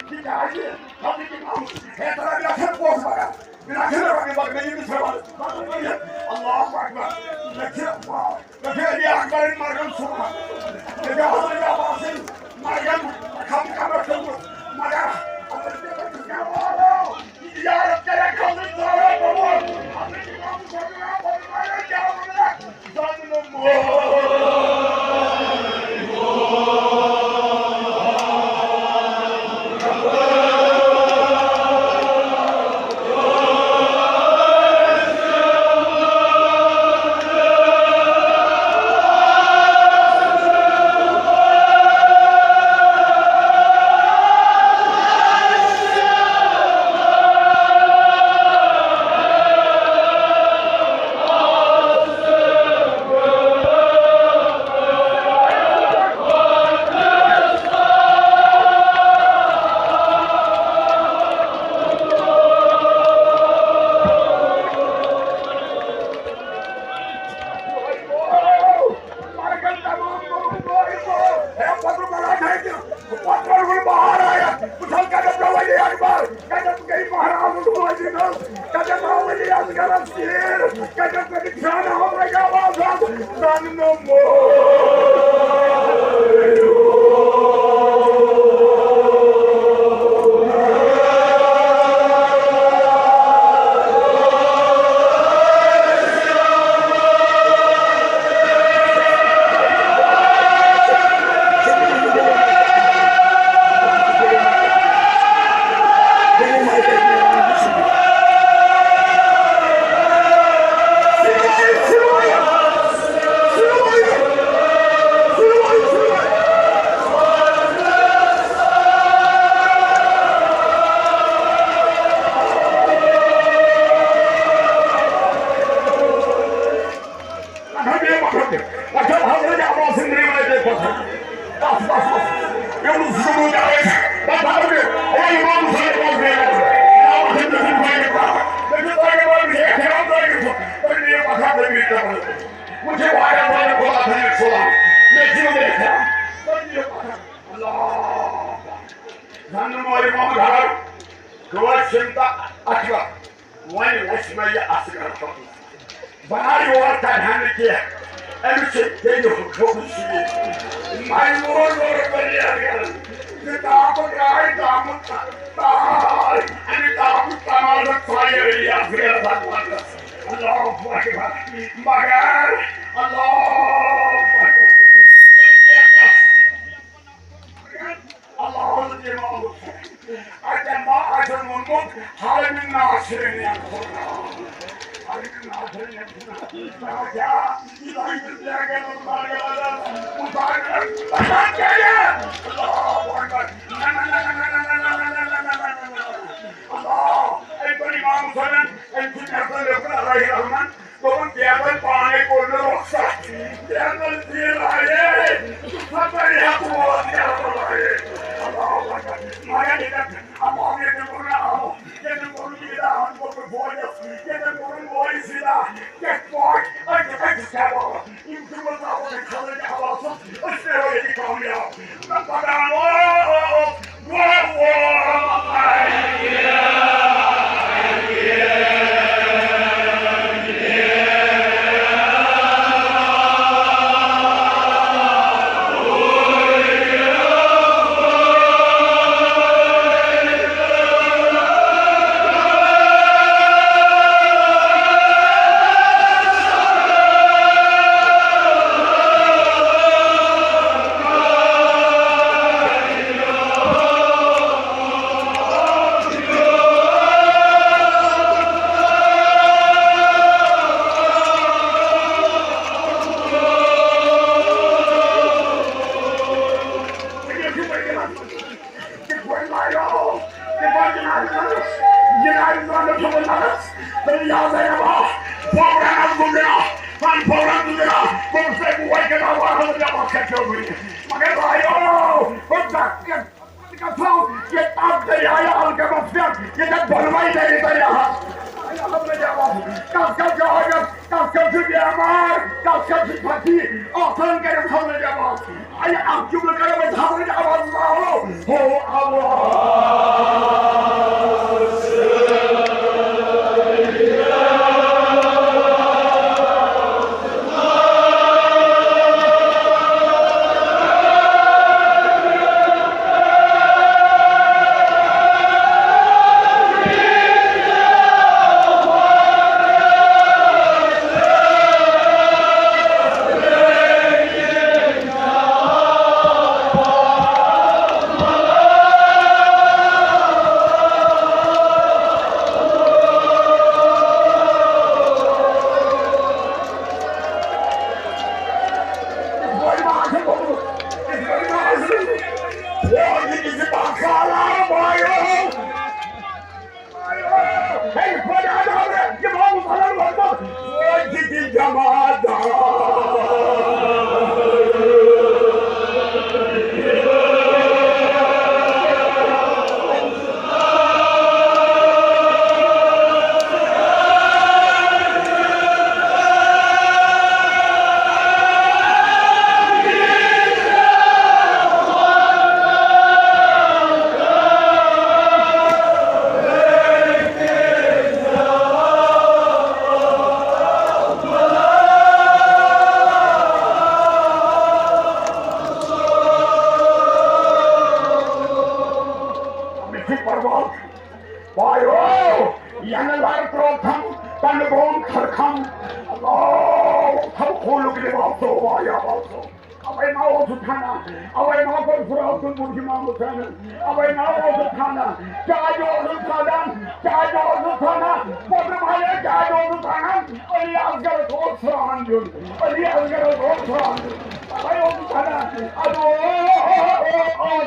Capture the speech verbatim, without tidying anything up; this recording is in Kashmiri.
تِکیٛازِ حضرت امام حیدر علی چھُ پوٚز وَنان۔ بِلکُل رۄپیہِ مگر مےٚ یِم چھِ وَنان۔ اللہ اکبر۔ مےٚ چھِ، مےٚ چھِ علی اکبرٕنۍ مرگن سُمبُل۔ مےٚ چھِ حضرت عباسٕنۍ مرگن کھم کھم رٔٹھمٕژ۔ مگر حضرت عباسٕنۍ کیٛاہ وَنو؟ زیارت کَرٮ۪کھ حضرت زہرا قبول۔ حضرت امام حسین فرمایا کیٛاہ وَنان؟ پتہٕ ووٚن بہار آیا، بہٕ چھَس کَران ژےٚ ولی اکبر، کَتٮ۪تھ گٔے مہراز وٲجِنۍ حظ؟ کَتٮ۪تھ آو ولی اصغرَس تیٖر؟ کَتٮ۪تھ گٔے شانہ حضرت عباسَس؟ زَن نہٕ مول۔ اچھا، حضرت عباس سٕنٛدِ رِوایتہِ پٮ۪ٹھ۔ بس، بس، بس۔ یِم زٕ موٗدۍ آیہِ۔ بس، حضرت، او امام حسین، بس، بس، بس۔ مےٚ چھُ تۄہہِ پٮ۪ٹھ احترام تۄہہِ پٮ۪ٹھ۔ تۄہہِ دِیِو پتھر، تُہۍ دِیِو پتھر۔ وۄنۍ چھِ واریاہ زیادٕ خۄدا تھٲیِن سلام۔ مےٚ چھُ یِمَن احترام۔ تُہۍ دِیِو پتھر۔ اللہ اکبر۔ زَن نہٕ مٲرۍ محمد حرام۔ کٲشِر چھِنہٕ تہٕ اَتھٕ وَتھ۔ وۄنۍ وٕچھ مےٚ یہِ اصغر۔ بہٕ آیہِ یور کَرِ ہا نہٕ کینٛہہ۔ أمِس چھِ بیٚیہِ حُکم شیٖر۔ مَے وول وول ؤرۍ یَس گَرَس۔ یہِ دامہٕ درٛاے دامہٕ تا-، تاے۔ اَمہِ دامہٕ تَماشَس ژایہِ رٔلۍ اَتھ گَرَس اَتھ وَنٛدَس۔ اللہ اکبر۔ مگر اللہ اکبر۔ اللہ حضرت امام حسین۔ اتٮ۪ن ما آسن ووٚنمُت، حرم ناصرین یا خدا۔ حرم ناصرین یا خدا۔ کیٛاہ؟ یہِ لگہِ نہٕ لیکن اللہ اکبر۔ نہ، نہ، نہ، نہ۔ اللہ، أمۍ کوٚر امام حسینن، أمۍ چھُ مےٚ سۭتۍ لیوٚکھمُت علیہ الرحمن۔ دوٚپُن، "بیگل پانے کوٚر مےٚ رۄخصت۔" بیگل ژیٖر آیے، ژٕ ژھۄپہٕ ہٮ۪تھ ووت بیگل آیے۔ اللہ اکبر۔ مگر ییٚتٮ۪ن اللہ، ییٚتٮ۪ن کوٚر مےٚ آمُت، ییٚتٮ۪ن کوٚر مےٚ یہِ داہن کوٚر مےٚ فوجس، ییٚتٮ۪ن کوٚر مےٚ مولوی سیٖدھا، کِتھ پٲٹھۍ أکِس أکِس کھٮ۪مو؟ یِم چھِ مُتعلق خلق عباسس، أسۍ نیرو ییٚتہِ کامیاب۔ نہ پکان اوس۔ مگر بھائیو، خود تک گژھو، یہِ تَتھ دٔریایہِ القمس پٮ۪ٹھ، ییٚتٮ۪تھ بۄنوَے درِ دٔریاہَس۔ کَس کَس چھُ حٲجت، کَس کَس چھُ بٮ۪مار، کَس کیٛاہ چھِ پھٹی؟ آسان کٔرِتھ ژھاوٕج آواز۔ اَیہِ اَکھ جُملہٕ کَرو أسۍ ژھاوٕج آواز، اللہ ہو، اللہ۔ بایو، ینہٕ لر ترٛوو تھم، تنہٕ گوم کھرکھم۔ اللہ، تھم کھولُکھ نِوال صٲب، وایا وال صٲب۔ اوے ما اوسُتھ ہنا، اوے ما کوٚر فراق تہٕ بُرجہِ امام حسینن، اوے ما اوسُتھ ہنا۔ کیٛازِ اوسُتھ ژھانڈان، کیٛازِ اوسُتھ ژھانڈان؟ پوٚتُم ہنے کیٛازِ اوسُتھ ژھانڈان؟ علی اصغرس اوس سرٛان دیُن، علی اصغرس اوس سرٛان دیُن۔ اوے اوسُتھ ژھانڈان۔ ادٕ او، او، او، او۔